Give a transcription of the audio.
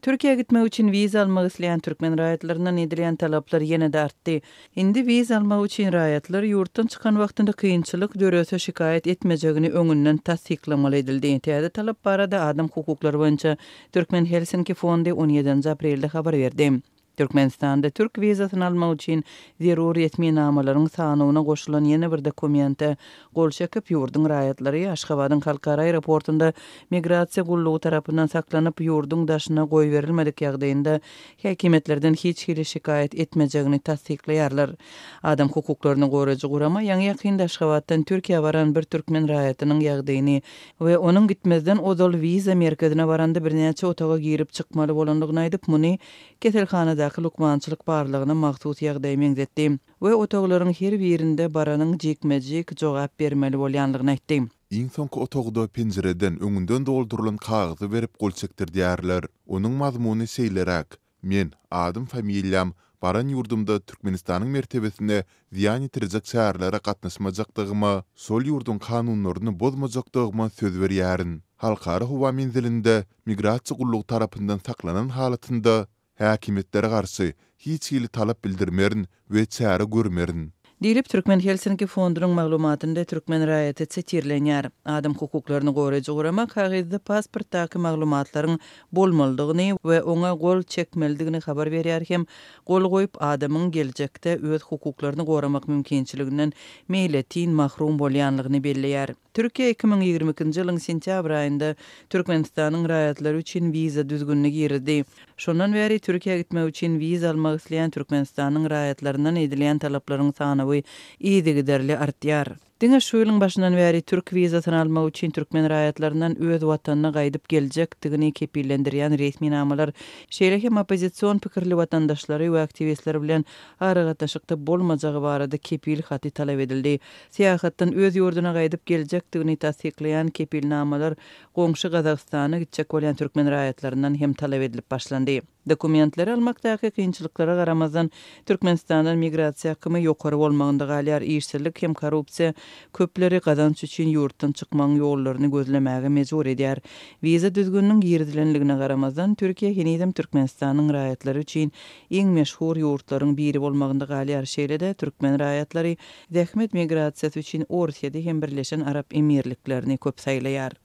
Türkiýä gitmek üçin wiza almak isleýän türkmen raýatlaryndan edilýän talaplar ýene-de artdy. Indi wiza almak üçin raýatlar ýurtdan çykan wagtynda kynçylyk dörese şikaýat etmejegini öňünden tassyklamaly edildi. Täze talap barada Adam hukuklary boýunça Türkmen Helsinki fondy on ýedinji aprelde habar berdi. Türkmenistanda türk wizasyny almak üçin zerur resminamalaryň sanawyna goşulan ýene bir dokumente gol çekip, ýurduň raýatlary Aşgabadyň halkara aeroportunda migrasiýa gullugy tarapyndan saklanyp, ýurduň daşyna goýberilmedik ýagdaýynda häkimiýetlerden hiç hili şikaýat etmejegini tassyklaýarlar. Adam hukuklaryny goraýjy gurama ýaňy-ýakynda Aşgabatdan Türkiýä baran bir türkmen raýatynyň ýagdaýyny we onuň gitmezden ozal wiza merkezine baranda birnäçe otaga girip çykmaly bolandygyny aýdyp, muny keselhanadaky lukmançylyk barlagyna mahsus ýagdaýa meňzetdi we otaglaryň her birinde baranyň jikme-jik jogap bermeli bolýanlygyny aýtdy. Iň soňky otagda penjireden öňünden doldurylan kagyzy berip gol çekdirdýärler. Onuň mazmuny şeýleräk, Men, adym familiýam, baran ýurdumda Türkmenistanyň mertebesine zyýan ýetirjek çärelere gatnaşmajakdygyma, şol ýurduň kanunlaryny bozmajakdygyma söz berýärin. Halkara howa menzilinde migrasiýa gullugy tarapyndan saklanan halatynda, häkimiýetlere garşy hiç hili talap bildirmerin we çäre görmerin. Diýlip, Türkmen Helsinki fondunyň maglumatynda türkmen raýaty sitirlenýär. Adam hukuklaryny goraýjy gurama kagyzda pasportdaky maglumatlaryň bolmalydygyny we oňa gol çekmelidigini habar berýär hem gol goýup adamyň geljekde öz hukuklaryny goramak mümkinçiliginden meýletin mahrum bolýanlygyny belleýär. Türkiýe 2022-nji ýylyň sentýabr aýynda Türkmenistanyň raýatlary üçin wiza düzgünini girizdi. Şondan bäri Türkiýä gitmek üçin wiza almak isleýän Türkmenistanyň raýatlaryndan edilýän talaplaryň sanawy yzygiderli artýar. Diňe şu ýylyň başyndan bäri türk wizasyny almak üçin türkmen raýatlaryndan öz watanyna gaýdyp geljekdigini kepillendirýän resminamalar, şeýle hem oppozision pikirli watandaşlary we aktiwistler bilen aragatnaşykda bolmajagy barada kepil haty talap edildi. Syýahatdan öz ýurduna gaýdyp geljekdigini tassyklaýan kepilnamalar goňşy Gazagystana gitjek bolýan türkmen raýatlaryndan hem talap edilip başlandy. Dokumentleri almakdaky kynçylyklara garamazdan, Türkmenistandan migrasiýa akymy ýokary bolmagynda galýar, işsizlik hem korrupsiýa köpleri gazanç üçin ýurtdan çykmagyň ýollaryny gözlemäge mejbur edýär. Wiza düzgüniniň girizilenligine garamazdan, Türkiýe henizem Türkmenistanyň raýatlary üçin iň meşhur ýurtlaryň biri bolmagynda galýar. Şeýle-de, türkmen raýatlary zähmet migrasiýasy üçin Orsýeti hem Birleşen Arap Emirliklerini köp saýlaýar.